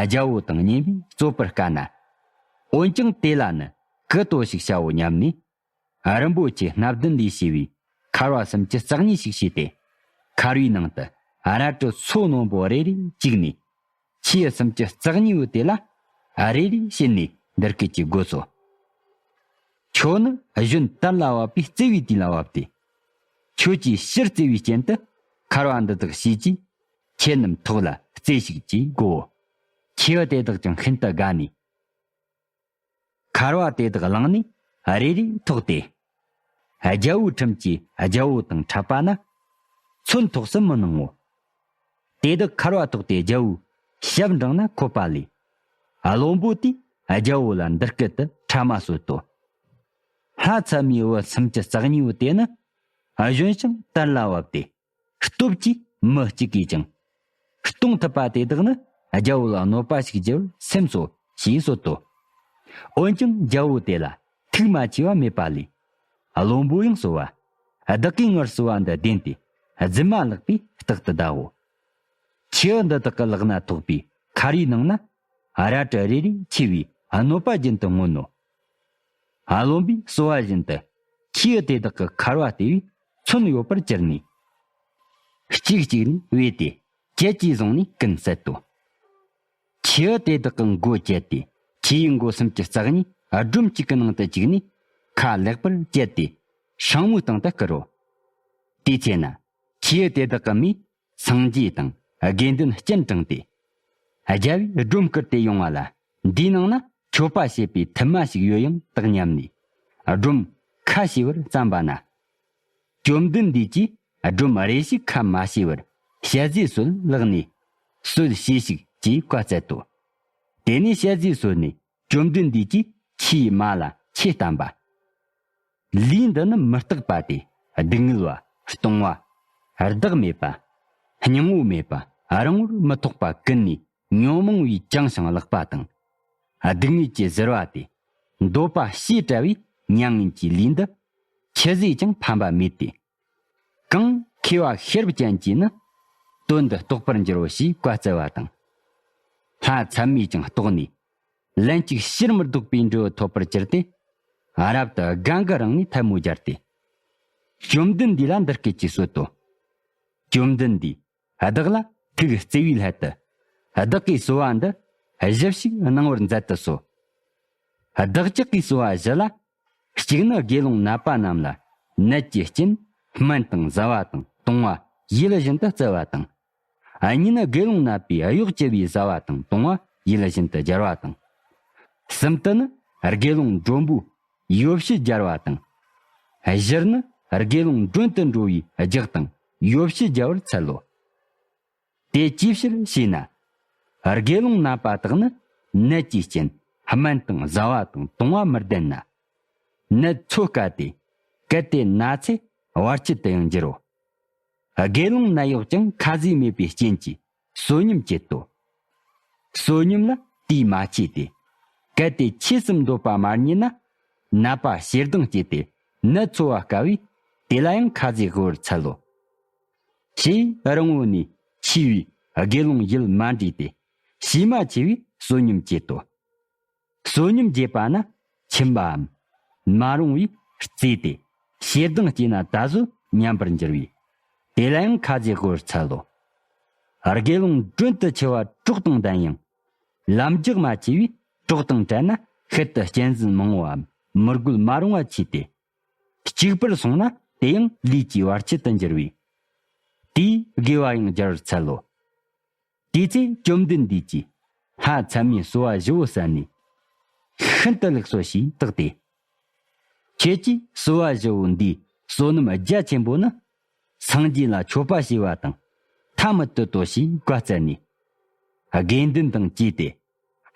རྒྱལ་པོ་དང་གཉེན་པོས་རྩོད་པར་དཀའ་ན། འོན་ཀྱང་དེ་ལ་ནི་གུ་ཏོ་ཞིག་བྱའོ་སྙམ་ནས། རིན་པོ་ཆེ་སྣ་བདུན་ལས་བྱས་པའི་འཁར་བ་སུམ་ཅུ་རྩ་གཉིས་ཤིག་བྱས་ཏེ། འཁར་བའི་ནང་དུ་རལ་གྲི་མཚོ་རྣོན་པོ་རེ་རེ་བཅུག་ནས། ཆུ་སུམ་ཅུ་རྩ་གཉིས་པོ་དེ་ལ་རེ་རེ་བྱིན་ནས་འདི་སྐད་ཅེས་བསྒོས་སོ། ཁྱོད་ནི་གཞོན་དར་ལ་བབ་པས་བརྩེ་བའི་དུས་ལ་བབ་སྟེ། ཁྱོད་ཀྱིས་ཕྱིར་བརྩེ་བའི་རྐྱེན་དུ་འཁར་བ་འདི་དག་བྱས་ཀྱིས་ཁྱེད་རྣམས་ཐོགས་ལ་རྩེ་ཞིག་ཅེས་བསྒོའོ། ཆུ་དེ་དག་ཀྱང་ཤིན་ཏུ་དགའ་ནས། འཁར་བ་དེ་དག་བླངས་ནས་རེ་རེ་ཐོགས་ཏེ། རྒྱལ་པོའི་ཁྲིམས་ཀྱིས་རྒྱལ་པོ་དང་འཕྲད་པ་ན་ཚོན་ཐོགས་སུ་མི་གནང་ངོ་། དེ་དག་འཁར་བ་ཐོགས་ཏེ་རྒྱལ་པོའི་ཞབས་འབྲིང་ན་འཁོད་པ་ལས། གླང་པོ་དེས་རྒྱལ་པོ་ལ་འདི་སྐད་དུ་ཕྲ་མ་གསོལ་ཏོ། ལྷ་མཚན་མའི་བུ་སུམ་ཅུ་རྩ་གཉིས་པོ་དེ་ནི་གཞོན་ཞིང་དར་ལ་བབ་སྟེ། སྟོབས་ཀྱིས་མི་གཅིག་གིས་ཀྱང་། སྟོང་ཐུབ་པ་དེ་དག་ནི་རྒྱལ་པོ་ལ་གནོད་པ་ཞིག་བགྱིད་པར་སེམས་སོ་ཞེས་གསོལ་ཏོ། འོན་ཀྱང་རྒྱལ་པོ་དེ་ལ་ཐུགས་མ་ཆེས་པ་མེད་པ་ལས། གླང་པོ་ཡང་གསོལ་བ། བདག་གིས་ངར་གསོལ་བ་འདི་བདེན་ཏེ་རྫུན་མ་ལགས་པས་རྟག་ཏུ་གདའོ། ཁྱེའུ་འདི་དག་གི་ལག་ན་ཐོགས་པའི་ཁ་རིའི་ནང་ན། རལ་གྲི་རེ་རེ་མཆེ་བའི་གནོད་པ་བཞིན་དུ་མངོན་ནོ། རློན་པའི་སོལ་བ་བཞིན་དུ་ཁྱེའུ་དེ་དག་གི་ཁ་རུ་བལྟས་པས་མཚོན་ཡོད་པར་གྱུར་ནས། གཅིག་གཅིག་ནས་བོས་ཏེ་གྱད་ཀྱིས་བཟུང་ནས་ཀུན་བསད་དོ། ཁྱེའུ་དེ་དག་གི་མགོ་བཅད་དེ་ཁྱེའུའི་མགོ་སུམ་ཅུ་རྩ་གཉིས་སྒྲོམ་གཅིག་གི་ནང་དུ་བཅུག་ནས་ཁ་ལེགས་པར་བཅད་དེ་སྲང་མོའི་སྟེང་དུ་བསྐུར་རོ། དེའི་ཚེ་ན་ཁྱེའུ་དེ་དག་གི་མིས་སངས་རྒྱས་དང་དགེ་འདུན་སྤྱན་དྲངས་ཏེ། རྒྱལ་བོས་སྒྲོམ་བསྐུར་ཏེ་ཡོང་བ་ལ། འདིའི་ནང་ན་མཆོད་པ་བྱེད་པའི་ཐུར་མ་ཞིག་ཡོད་ཡང་དག་སྙམ་ནས། སྒྲོམ་ཁ་ཕྱེ་བར་བརྩམས་པ་ན། བཅོམ་ལྡན་འདས་ཀྱིས་སྒྲོམ་རེ་ཞིག་ཁ་མ་ཕྱེ་བར་ཞལ་ཟས་གསོལ་ལགས་ནས། གསོལ་བྱོས་ཤིག་ཅེས་བཀའ་སྩལ་ཏོ། དེ་ནས་ཞལ་ཟས་གསོལ་ནས་བཅོམ་ལྡན་འདས་ཀྱིས་ཁྱེའུའི་མ་ལ་ཆོས་བསྟན་པ། ལུས་འདི་ནི་མི་རྟག་པ་སྟེ། སྡུག་བསྔལ་བ། ལྟུང་བ། བདག་མེད་པ། སྙིང་པོ་མེད་པ། རིང་པོར་མི་ཐོགས་པ་ཀུན་ནས་ཉོན་མོངས་པས་བཅིངས་ཤིང་བརླག་པ་དང་། སྡུག་བསྔལ་གྱི་གཟིར་བ་སྟེ། འདོད་པ་ཞེས་བྲལ་བའི་མྱ་ངན་གྱི་ལུས་འདི། ཆི་ཟོས་ཀྱང་ཕན་པ་མེད་དེ། གང་མཁས་པ་ཤེས་རབ་ཅན་གྱིས་ནི། དོན་འདི་རྟོགས་པར་འགྱུར་རོ་ཞེས་བཀའ་སྩལ་བ་དང་། ལྷ་ཚད་མས་ཀྱང་རྟོགས་ནས། ལན་གཅིག་ཕྱིར་མི་ལྡོག་པའི་འབྲས་བུ་ཐོབ་པར་གྱུར་ཏེ། རབ་ཏུ་དགའ་འགུལ་རངས་ནས་ཐལ་མོ་སྦྱར་ཏེ། བཅོམ་ལྡན་འདས་ལ་འདི་སྐད་ཅེས་གསོལ་ཏོ། བཅོམ་ལྡན་འདས། བདག་ལ་ཐུགས་བརྩེ་བའི་སླད་དུ། བདག་གིས་གསོལ་བ་འདི་བཞི་ཞིག་གནང་བར་མཛད་དུ་གསོལ། བདག་ཅག་གིས་གསོལ་བ་བཞི་ལ། གཅིག་ནི་དགེ་སློང་ནད་པ་རྣམས་ལ་ནད་ཀྱི་རྐྱེན་སྨན་དང་བཟའ་བ་དང་བཏུང་བ་ཡིད་བཞིན་དུ་སྩལ་བ་དང་། གཉིས་ནི་དགེ་སློང་ནད་པའི་གཡོག་བྱེད་པའི་བཟའ་བ་དང་བཏུང་བ་ཡིད་བཞིན་དུ་སྦྱར་བ་དང་། གསུམ་དུ་ནི་དགེ་སློང་མགྲོན་པོའི་ཡོ་བྱད་སྦྱར་བ་དང་། བཞིར་ནི་དགེ་སློང་མགྲོན་དུ་འགྲོ་བའི་རྒྱགས་དང་ཡོ་བྱད་སྦྱར་བར་འཚལ་ལོ། དེ་ཅིའི་ཕྱིར་ཞེ་ན། དགེ་སློང་ནད་པ་དག་ནི་ནད་ཀྱི་རྐྱེན་སྨན་དང་བཟའ་བ་དང་བཏུང་བ་མི་ལྡན་ན། ནད་འཚོ་དཀའ་སྟེ། གལ་ཏེ་ན་ཚེ་བར་ཆད་དུ་ཡང་འགྱུར་རོ། དགེ་སློང་ནད་གཡོག་ཀྱང་ཁ་ཟས་མེད་པའི་རྐྱེན་གྱིས་བསོད་སྙོམས་བྱེད་དོ། བསོད་སྙོམས་ལ་དུས་མ་ཆད་དེ། གལ་ཏེ་ཆོས་སུ་འདོད་པ་མ་རྙེད་ན། ནད་པ་ཞེ་སྡང་སྐྱེས་ཏེ་ནད་འཚོ་བ་དཀའ་བས་དེ་ལ་ཡང་ཁ་ཟས་དགོས་པར་འཚལ་ལོ། ཞེས་རིང་པོ་ནས་མཆིས་པའི་དགེ་སློང་ཡིད་མ་འདྲེས་ཏེ། ཞེ་མ་ཆེ་བས་བསོད་སྙོམས་བྱེད་དོ། བསོད་སྙོམས་བྱེད་པ་ན་ཁྱིམ་པའམ་མ་རུངས་པས་གཙེས་ཏེ། ཞེ་སྡང་སྐྱེས་ན་ད་གཟོད་ཉམས་པར་འགྱུར་བས། དེ་ལ་ཡང་ཁ་ཟས་དགོས་པར་འཚལ་ལོ། དགེ་སློང་མགྲོན་དུ་ཆེ་བ་གྲོགས་དང་ལྡན་ཡང་། ལམ་རྒྱགས་མ་ཆེ་བས་གྲོགས་དང་བྲལ་ན་ཤུལ་དུ་གཅན་གཟན་མང་བོའམ་མི་རྒོད་མ་རུངས་པ་མཆིས་ཏེ། གཅིག་པུར་སོང་ན་དེ་ཡང་ལུས་ཀྱི་བར་ཆད་དུ་འགྱུར་བས། དེས་དགེ་བ་ཡང་སྦྱར་བར་འཚལ་ལོ། དེའི་ཚེ་བཅོམ་ལྡན་འདས་ཀྱིས་ལྷ་ཚད་མའི་གསོལ་བ་བཞི་པོ་གསན་ནས། ཤིན་ཏུ་ལེགས་སོ་ཞེས་བཏགས་ཏེ། ཁྱེད་ཀྱིས་གསོལ་བ་བཞི་པོ་འདིའི་བསོད་ནམས་རྒྱ་ཆེན་པོ་ནི། སངས་རྒྱས་ལ་མཆོད་པ་བྱས་པ་དང་ཐ་མི་དད་དོ་ཞེས་བཀའ་སྩལ་ནས། དགེ་འདུན་དང་བཅས་ཏེ།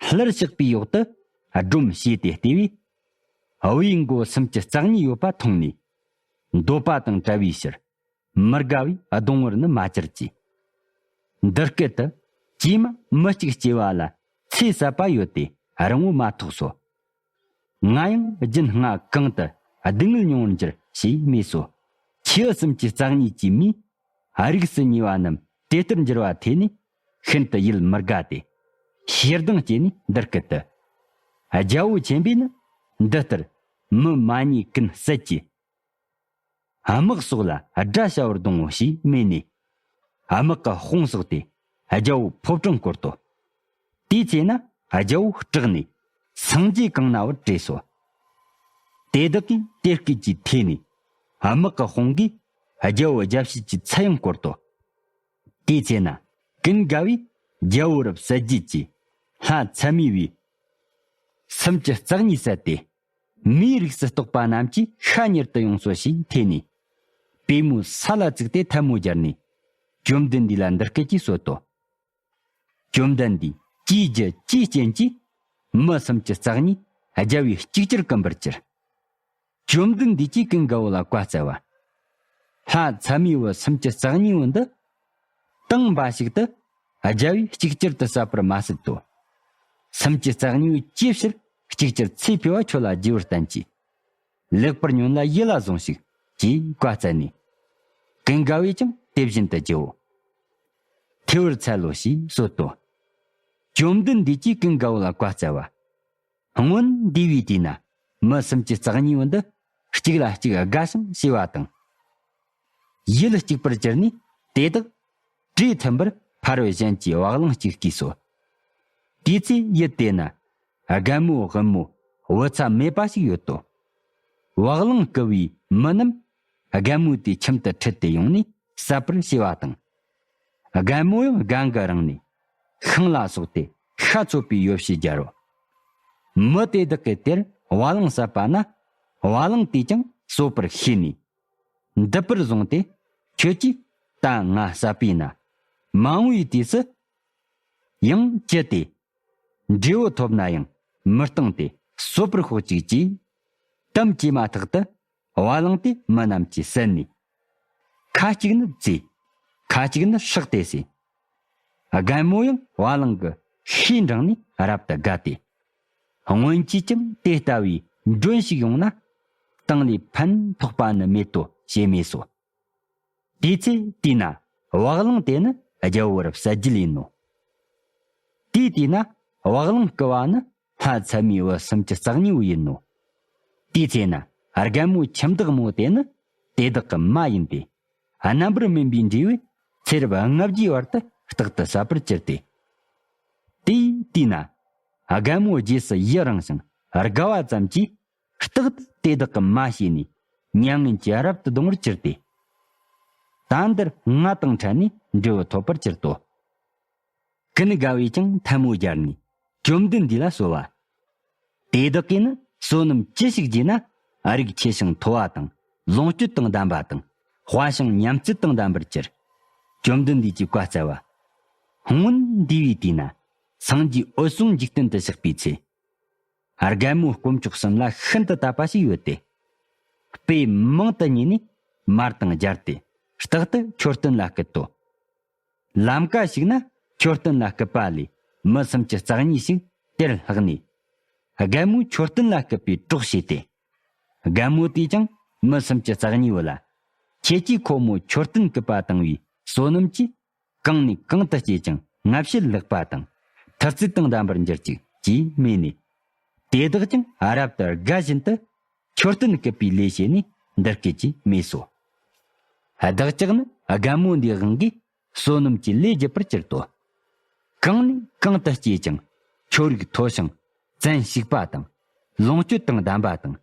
སླར་གཤེགས་པའི་འོག་ཏུ་སྒྲོམ་ཕྱེས་ཏེ་བལྟས་པས། དབུའི་མགོ་སུམ་ཅུ་རྩ་གཉིས་ཡོད་པ་མཐོང་ནས། འདོད་པ་དང་བྲལ་བའི་ཕྱིར། མི་དགའ་བས་གདུང་བར་ནི་མ་གྱུར་ཅིག། འདི་སྐད་དུ་ཀྱེ་མ་མི་གཅིག་སྐྱེ་བ་ལ་ཚེ་ཟད་པ་ཡོད་དེ་རིང་པོ་མ་ཐོགས་སོ། ང་ཡང་རྒྱུན་སྔ་གང་དུ་སྡུག་བསྔལ་མྱོང་བར་འགྱུར་ཞེས་སྨྲས་སོ། ཁྱེའུ་སུམ་ཅུ་རྩ་གཉིས་ཀྱི་མིས་རིགས་སུ་ཉེ་བ་རྣམས་དེ་ལྟར་འགྱུར་བ་ཐོས་ནས་ཤིན་ཏུ་ཡིད་མི་དགའ་སྟེ། ཞེ་སྡང་སྐྱེས་ནས་འདི་སྐད་དུ། རྒྱལ་པོ་ཆེན་པོས་ནི་འདི་ལྟར་མི་མ་ཉེས་ཀུན་བསད་ཀྱི། དམག་སོགས་ལ་དགྲ་བྱ་བར་གདོང་ངོ་ཞེས་སྨྲས་ནས། དམག་གི་དཔུང་སོགས་ཏེ་རྒྱལ་པོ་ཕོ་བྲང་བསྐོར་ཏོ། དེའི་ཚེ་ན་རྒྱལ་པོ་སྐྲག་ནས་སངས་རྒྱས་གང་ན་བར་བྲོས་སོ། དེ་དག་གིས་དེ་སྐད་ཀྱིས་ཐོས་ནས་དམག་གི་དཔུང་གིས་རྒྱལ་པོ་རྒྱལ་བྱེད་ཀྱི་ཚལ་ཡང་བསྐོར་ཏོ། དེའི་ཚེ་ན་ཀུན་དགའ་བོས་རྒྱལ་པོ་རབ་གསལ་བརྗིད་ཀྱིས་ལྷ་ཚད་མའི་བུས་སུམ་ཅུ་རྩ་གཉིས་བསད་དེ། མིའི་རིགས་སུ་གཏོགས་པ་རྣམས་ཀྱིས་ཤ་ཉར་དུ་ཡོང་སོ་ཞེས་ཐོས་ནས། པུས་མོ་ས་ལ་བཙུགས་ཏེ་ཐལ་མོ་སྦྱར་ནས། བཅོམ་ལྡན་འདས་ལ་འདི་སྐད་ཅེས་གསོལ་ཏོ། བཅོམ་ལྡན་འདས་ཀྱིས་རྒྱུ་ཅིའི་རྐྱེན་གྱིས་མི་སུམ་ཅུ་རྩ་གཉིས་རྒྱལ་པོས་གཅིག་གྱུར་བཀུམ་པར་གྱུར། བཅོམ་ལྡན་འདས་ཀྱིས་ཀུན་དགའ་བོ་ལ་བཀའ་སྩལ་བ། ལྷ་ཚད་མའི་བུ་སུམ་ཅུ་རྩ་གཉིས་པོ་འདི། དང་འབའ་ཞིག་ཏུ་རྒྱལ་པོས་གཅིག་གྱུར་དུ་བསད་པར་མ་ཟད་དོ། སུམ་ཅུ་རྩ་གཉིས་པོ་ཅིའི་ཕྱིར་གཅིག་གྱུར་ཚེ་འཕོས་པ་ཁྱོད་ལ་རྒྱས་པར་བསྟན་གྱིས། ལེགས་པར་ཉོན་ལ་ཡིད་ལ་ཟུངས་ཤིག་ཅེས་བཀའ་སྩལ་ནས། ཀུན་དགའ་བོས་ཀྱང་དེ་བཞིན་དུ་བགྱིའོ། བྲི་བར་འཚལ་ལོ་ཞེས་གསོལ་ཏོ། བཅོམ་ལྡན་འདས་ཀྱིས་ཀུན་དགའ་བོ་ལ་བཀའ་སྩལ་པ། སྔོན་འདས་པའི་དུས་ན་མི་སུམ་ཅུ་རྩ་གཉིས་པོ་འདི་གཅིག་ལ་གཅིག་དགའ་ཞིང་བྱེ་བ་དང་། ཡིད་གཅིག་པར་གྱུར་ནས་དེ་དག་བྲིས་མཐུན་པར་ཕ་རོལ་གཞན་གྱི་བ་གླང་གཅིག་བརྐུས་སོ། དེའི་ཚེ་ཡུལ་དེ་ན་རྒན་མོ་དབུལ་མོ་བུ་ཚ་མེད་པ་ཞིག་ཡོད་དོ། བ་གླང་བརྐུ་བའི་མི་རྣམས་རྒན་མོ་དེའི་ཁྱིམ་དུ་ཁྲིད་དེ་ཡོང་ནས་བསད་པར་བྱས་པ་དང་། རྒན་མོ་ཡང་རྒན་གྱི་རིང་ནས་ཤིང་ལ་སོགས་ཏེ་ཤ་འཚོད་པའི་ཡོ་བྱད་སྦྱར་རོ། མི་དེ་དག་གིས་དེར་བ་གླང་བསད་པ་ན་བ་གླང་དེས་ཀྱང་གསོད་པར་ཤེས་ནས། འདི་པར་བཟུང་སྟེ། ཁྱོད་ཀྱིས་ད་ང་བསད་པས་ན། མ་འོངས་པའི་དུས་སུ་ཡང་ཅི་སྟེ། འབྲས་བུ་ཐོབ་ན་ཡང་མི་གཏོང་སྟེ་གསོད་པར་ཤོག་ཅིག་ཅེས་དམ་བཅས་མ་ཐག་ཏུ་བ་གླང་དེ་མི་རྣམས་ཀྱིས་བསད་ནས། ཁ་ཅིག་ནི་བཙོས། ཁ་ཅིག་ནི་བསྲེགས་ཏེ་ཟོས། རྒན་མོ་ཡང་བ་གླང་གི་ཤས་འབྲངས་ནས་རབ་ཏུ་དགའ་སྟེ། སྔོན་ཆད་ཀྱང་དེ་ལྟ་བུའི་མགྲོན་ཞིག་ཡོང་ན་བཏང་ལས་ཕན་ཐོགས་པ་ནི་མེད་དོ་ཞེས་སྨྲས་སོ། དེའི་ཚེ་དེས་ན་བ་གླང་དེ་ནི་རྒྱལ་བོར་བསད་རྒྱུ་ཡིན་ནོ། དེའི་དུས་ན་བ་གླང་བརྐུ་བ་ནི་ལྷ་མཚན་མོའི་བུ་སུམ་ཅུ་རྩ་གཉིས་པོ་ཡིན་ནོ། དེའི་ཚེ་ན་རྒན་མོ་ཁྱིམ་བདག་མོ་དེ་ནི་དེ་དག་གི་མ་ཡིན་ཏེ། རྣམ་པར་སྨིན་པའི་འབྲས་བུས་ཚེ་རབས་ལྔ་བརྒྱའི་བར་དུ་རྟག་ཏུ་བསད་པར་གྱུར་ཏེ། དེའི་དུས་ན་རྒན་མོ་རྗེས་སུ་ཡི་རངས་ཤིང་དགའ་བ་ཙམ་གྱིས། རྟག་ཏུ་དེ་དག་གི་མ་བྱས་ནས་མྱ་ངན་གྱིས་རབ་ཏུ་གདུང་བར་གྱུར་ཏེ། ད་འདིར་ང་དང་འཕྲད་ནས་འབྲས་བུ་ཐོབ་པར་གྱུར་ཏོ། ཀུན་དགའ་བོས་ཀྱང་ཐལ་མོ་སྦྱར་ནས་བཅོམ་ལྡན་འདས་ལ་གསོལ་བ། དེ་དག་གིས་ནི་བསོད་ནམས་ཅི་ཞིག་བགྱིས་ན་རིགས་ཆེ་ཞིང་མཐོ་བ་དང་ལོངས་སྤྱོད་དང་ལྡན་པ་དང་དཔའ་ཞིང་ཉམས་ཚོད་དང་ལྡན་པར་གྱུར། བཅོམ་ལྡན་འདས་ཀྱིས་བཀའ་སྩལ་པ། སྔོན་འདས་པའི་དུས་ན་སངས་རྒྱས་འོད་སྲུང་འཇིག་རྟེན་དུ་གཤེགས་པའི་ཚེ། རྒན་མོ་དཀོན་མཆོག་གསུམ་ལ་ཤིན་ཏུ་དད་པ་ཞིག་ཡོད་དེ། དཔེ་མང་དུ་ཉོས་ནས་མར་དང་སྦྱར་ཏེ་རྟག་ཏུ་མཆོད་རྟེན་ལ་བསྐུལ་ཏོ། ལམ་ཀ་ཞིག་ན་མཆོད་རྟེན་ལ་བསྐུལ་པ་ལས་མི་སུམ་ཅུ་རྩ་གཉིས་ཤིག་དེར་ལྷགས་ནས། རྒན་མོས་མཆོད་རྟེན་ལ་བསྐུལ་པའི་གྲོགས་བྱས་ཏེ། རྒན་མོ་དེས་ཀྱང་མི་སུམ་ཅུ་རྩ་གཉིས་པོ་ལ། ཁྱེད་ཀྱིས་ཁོ་མོ་མཆོད་རྟེན་བསྐུལ་པ་བཏང་བའི་བསོད་ནམས་ཀྱིས། གང་ནས་གང་དུ་སྐྱེས་ཀྱང་སྔ་ཕྱིར་ལེགས་པ་དང་མཐར་ཚུལ་དང་ལྡན་པར་འགྱུར་ཅིག་ཅེས་སྨྲས་ནས། དེ་དག་ཀྱང་རབ་ཏུ་དགའ་བཞིན་དུ་མཆོད་རྟེན་བསྐུལ་པའི་ལས་བྱས་ནས་འདི་སྐད་ཅེས་སྨྲས་སོ། བདག་ཅག་ནི་རྒན་མོ་འདིའི་དབང་གིས་བསོད་ནམས་ཀྱི་ལས་བགྱིད་པར་གྱུར་ཏོ། གང་ནས་གང་དུ་སྐྱེས་ཀྱང་ཁྱོད་རིགས་མཐོ་ཞིང་བཙན་ཞིག་པ་དང་ལོངས་སྤྱོད་དང་ལྡན་པ་དང་།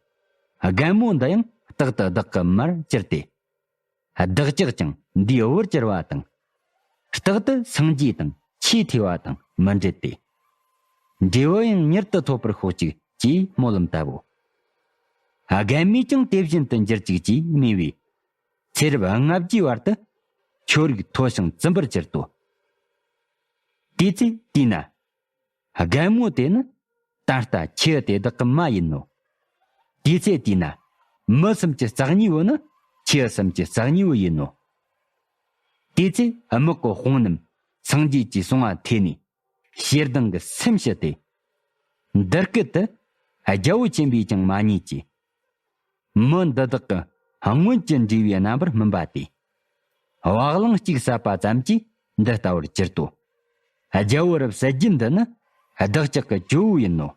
རྒན་མོ་འདི་ཡང་རྟག་ཏུ་བདག་གི་མར་གྱུར་ཏེ། བདག་ཅག་ཀྱང་འདིའི་བུར་གྱུར་བ་དང་། རྟག་ཏུ་སངས་རྒྱས་དང་ཆེས་ཐོས་པ་དང་མི་འབྲལ་ཏེ། འབྲས་བུ་ཡང་མྱུར་དུ་ཐོབ་པར་ཤོག་ཅིག་ཅེས་སྨོན་ལམ་བཏབ་བོ། རྒན་མོས་ཀྱང་དེ་བཞིན་དུ་འགྱུར་ཅིག་ཅེས་སྨྲས་པས། ཚེ་རབས་ལྔ་བརྒྱའི་བར་དུ་ཁྱོད་རིགས་མཐོ་ཞིང་བཙུན་པར་གྱུར་ཏོ། དེའི་ཚེ་དེས་ན། རྒན་མོ་དེ་ནི་ད་ལྟ་ཁྱེའུ་དེ་དག་གི་མ་ཡིན་ནོ། དེའི་ཚེ་དེས་ན། མི་སུམ་ཅུ་རྩ་གཉིས་པོ་ནི་ཁྱེའུ་སུམ་ཅུ་རྩ་གཉིས་པོ་ཡིན་ནོ། དེའི་ཚེ་དམག་གི་དཔུང་རྣམས་སངས་རྒྱས་ཀྱི་གསུང་བ་ཐོས་ནས་ཞེ་སྡང་གིས་སེམས་ཞི་སྟེ། འདི་སྐད་དུ་རྒྱལ་པོ་ཆེན་པོས་ཀྱང་མ་ཉེས་ཀྱི། མི་འདི་དག་གི་སྔོན་གྱི་འབྲས་བུའི་རྣམ་པར་སྨིན་པ་སྟེ། བ་གླང་གཅིག་བསད་པ་ཙམ་གྱིས་འདི་ལྟ་བུར་གྱུར་ཏོ། རྒྱལ་པོ་རབ་གསལ་རྒྱུད་འདི་ནི་བདག་ཅག་གི་ཇོ་བོ་ཡིན་ནོ།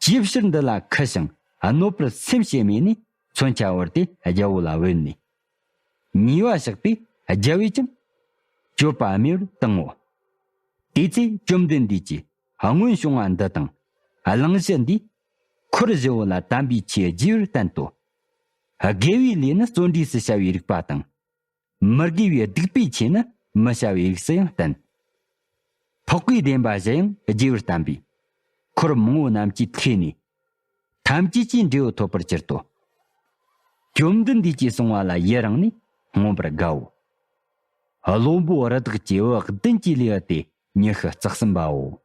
ཅིའི་ཕྱིར་འདི་ལ་ཁུ་ཞིང་གནོད་པར་སེམས་ཞེས་སྨྲས་ནས་མཚོན་ཆ་བོར་ཏེ་རྒྱལ་པོ་ལ་བོས་ནས། ཉེས་པ་བཤགས་པས་རྒྱལ་པོས་ཀྱང་སྤྱོད་པ་སྨྲས་པར་བཏང་ངོ་། དེའི་ཚེ་བཅོམ་ལྡན་འདས་ཀྱིས་སྔོན་བྱུང་བ་འདི་དང་གླེང་གཞི་འདིས་འཁོར་བཞི་པོ་ལ་དམ་པའི་ཆོས་རྒྱས་པར་བསྟན་ཏོ། དགེ་བའི་ལས་ནི་བརྩོན་འགྲུས་སུ་བྱ་བའི་རིགས་པ་དང་། མི་དགེ་བའི་སྡིག་པའི་ཆོས་ནི་མི་བྱ་བའི་རིགས་སུ་ཡང་བསྟན། འཕགས་པའི་བདེན་པ་བཞི་ཡང་རྒྱས་པར་བསྟན་པས། འཁོར་མང་པོ་རྣམས་ཀྱིས་ཐོས་ནས། ཐམས་ཅད་ཀྱིས་འབྲས་བུ་ཐོབ་པར་གྱུར་ཏོ། བཅོམ་ལྡན་འདས་ཀྱིས་གསུངས་པ་ལ་ཡི་རངས་ནས་མངོན་པར་དགའ་བོ། བློན་པོ་རི་དྭགས་ཀྱི་བུ་བདུན་གྱི་ལེའུ་སྟེ་ཉི་ཤུ་རྩ་གསུམ་པའོ།